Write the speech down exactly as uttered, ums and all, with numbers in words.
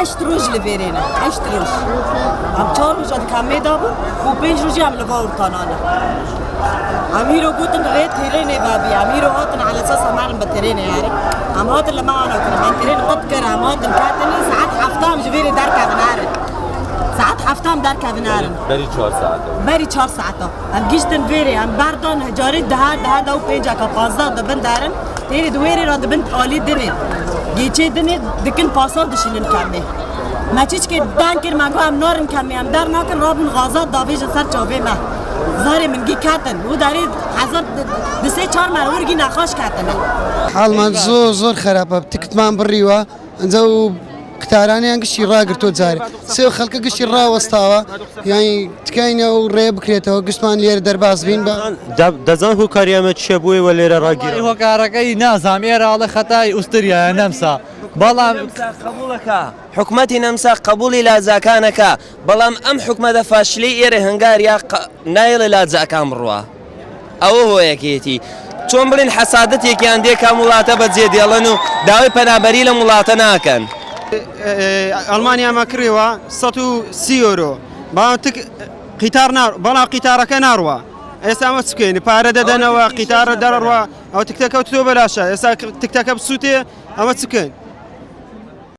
Heşt roj li vêrê ne. Heşt roj. Em çar roja di kamê de bûn û pênc rojî em li va ortana ne. Em hîro gotin rê têrênê vebî. Em hîro hatin elesasa merin bi têrênê herin. Em hatin li me ana kirin. Em têrên qut kir. Em hatin ketin. Saet hefta em ji vêrê derkevin herin. Saet hefta em derkevin herin. Berî çar saet. Berî çar saeta. Em giştin vêrê, em berdan carê dihar, dihar da û pênceka, pazdeh dibin derin. Têrê di wêrê re dibin alî dinê. Gêçê dinê dikin pasal dişînin kemê. Me çiçkê den kir, me got em narin kemê, em der nakin, rabûn xaza davêjin ser çavê me. Zarê min gî ketin. Û derê hezar di sê çar me ûr gî nexaş ketine. Halman zor zor xerap e. Tikitman birî we. Înca û qîtaraniyan giştî ragirto carê. Sê xelke giştî rawestawa. Yani tikayne û rê bikrêtewa. Giştman lêre derbas bîn be. De-, dezan hokariya me çi bûye we lêre ragîra. Wallahî hokareke î nazam êre ale xetayî Usturiya nemsa. Bala nemsa qebûleka. Hikûmetî nemsa qebûlî lazakaneka. Belam em hikûmete faşilî êre hingariya qa-, nayêle lazakan birwa. Ew ho yekêtî. Çon bilin hesadetêkiyan dê kam wilate be cê dêlin û dawê penaberî li wilate nakin. Almanya me kirê wa sed û sî euro. Bana tik qîtar nar, bana qîtareke narwa. Êsa me çikên? Pare de denewa, qîtar derwa. Ew tikteke tu belaşa. Êsa tikteke bi sûtê, ama çikên?